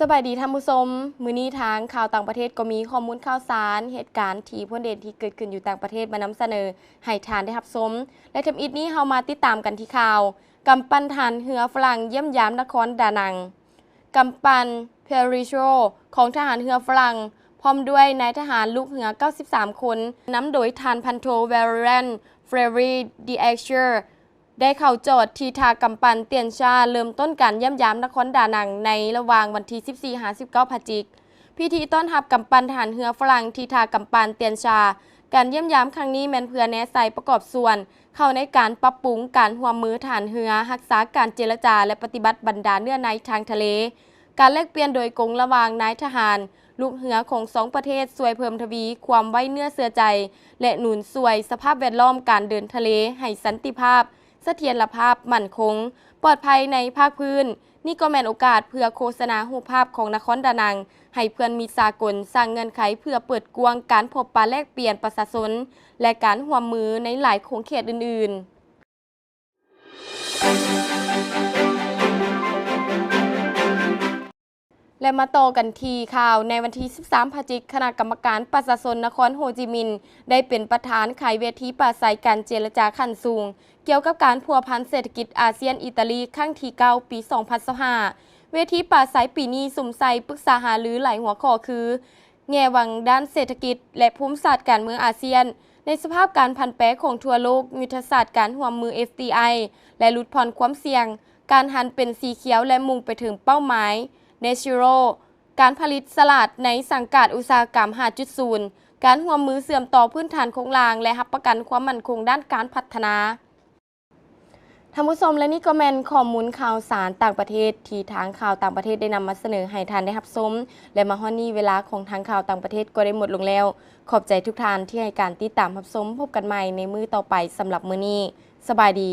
ສະບາຍດີທ່ານຜູ້ຊົມ, ມື້ນີ້ທາງຂ່າວຕ່າງປະເທດກໍມີຂໍ້ມູນຂ່າວສານ ເຫດການທີ່ພົ້ນເດນທີ່ເກີດຂຶ້ນຢູ່ຕ່າງປະເທດມານຳສະເໜີໃຫ້ທ່ານໄດ້ຮັບຊົມ ແລະ ທຳອິດນີ້ເຮົາມາຕິດຕາມກັນທີ່ຂ່າວ ກຳປັ່ນທະຫານເຮືອຝຣັ່ງຢ້ຽມຢາມນະຄອນດານັງ. ກຳປັ່ນ Perisho ຂອງທະຫານເຮືອຝຣັ່ງ ພ້ອມດ້ວຍນາຍທະຫານລູກເຮືອເກົ້າສິບສາມຄົນ ນຳໂດຍທ່ານພັນໂທ Valérien Fleury D'Achier ໄດ້ເຂົ້າຈອດທີ່ທ່າກຳປັ່ນ Tian Sha ເລີ່ມຕົ້ນການຢ້ຽມຢາມນະຄອນດານັງໃນລະຫວ່າງວັນທີສິບສີ່ຫາສິບເກົ້າພະຈິກ. ພິທີຕ້ອນຮັບກຳປັ່ນທະຫານເຮືອຝຣັ່ງທີ່ທ່າກຳປັ່ນ Tian Sha. ການຢ້ຽມຢາມຄັ້ງນີ້ແມ່ນເພື່ອແນໃສ່ປະກອບສ່ວນເຂົ້າໃນການປັບປຸງການຮ່ວມມືທະຫານເຮືອ, ຮັກສາການເຈລະຈາ ແລະ ປະຕິບັດບັນດາເນື້ອໃນທາງທະເລ. ການແລກປ່ຽນໂດຍກົງລະຫວ່າງນາຍທະຫານລູກເຮືອຂອງສອງປະເທດ ຊ່ວຍເພີ່ມທະວີຄວາມໄວ້ເນື້ອເຊື່ອໃຈ ແລະ ໜູນຊ່ວຍສະພາບແວດລ້ອມການເດີນທະເລໃຫ້ສັນຕິພາບ, ສະຖຽນລະພາບ, ໝັ້ນຄົງ, ປອດໄພໃນພາກພື້ນ. ນີ້ກໍແມ່ນໂອກາດເພື່ອໂຄສະນາຮູບພາບຂອງນະຄອນດານັງໃຫ້ເພື່ອນມິດສາກົນ, ສ້າງເງື່ອນໄຂເພື່ອເປີດກວ້າງການພົບປະແລກປ່ຽນປະຊາຊົນ ແລະ ການຮ່ວມມືໃນຫຼາຍຂົງເຂດອື່ນໆ. ແລະ ມາຕໍ່ກັນທີ່ຂ່າວ ໃນວັນທີສິບສາມພະຈິກ ຄະນະກຳມະການປະຊາຊົນນະຄອນໂຮຈິມິນ ໄດ້ເປັນປະທານໄຂເວທີປາໄສການເຈລະຈາຂັ້ນສູງ ກ່ຽວກັບການພົວພັນເສດຖະກິດອາຊຽນ-ອີຕາລີ ຄັ້ງທີເກົ້າ ປີສອງພັນຊາວຫ້າ. ເວທີປາໄສປີນີ້ສຸມໃສ່ປຶກສາຫາລືຫຼາຍຫົວຂໍ້ຄື ແງ່ຫວັງດ້ານເສດຖະກິດ ແລະ ພູມສາດການເມືອງອາຊຽນ ໃນສະພາບການຜັນແປຂອງທົ່ວໂລກ, ຍຸດທະສາດການຮ່ວມມື ເອັຟ ທີ ໄອ ແລະ ຫຼຸດຜ່ອນຄວາມສ່ຽງ, ການຫັນເປັນສີຂຽວ ແລະ ມຸ່ງໄປເຖິງເປົ້າໝາຍ Net Zero, ການຜະລິດສະຫຼາດໃນສັງກາດອຸດສາຫະກຳຫ້າຈຸດສູນ, ການຮ່ວມມືເຊື່ອມຕໍ່ພື້ນຖານໂຄງລ່າງ ແລະ ຮັບປະກັນຄວາມໝັ້ນຄົງດ້ານການພັດທະນາ. ທ່ານຜູ້ຊົມ ແລະ ນີ້ກໍແມ່ນຂໍ້ມູນຂ່າວສານຕ່າງປະເທດທີ່ທາງຂ່າວຕ່າງປະເທດໄດ້ນຳມາສະເໜີໃຫ້ທ່ານໄດ້ຮັບຊົມ ແລະ ມາຮອດນີ້ເວລາຂອງທາງຂ່າວຕ່າງປະເທດກໍໄດ້ໝົດລົງແລ້ວ. ຂອບໃຈທຸກທ່ານທີ່ໃຫ້ການຕິດຕາມຮັບຊົມ. ພົບກັນໃໝ່ໃນມື້ຕໍ່ໄປ. ສຳລັບມື້ນີ້ ສະບາຍດີ.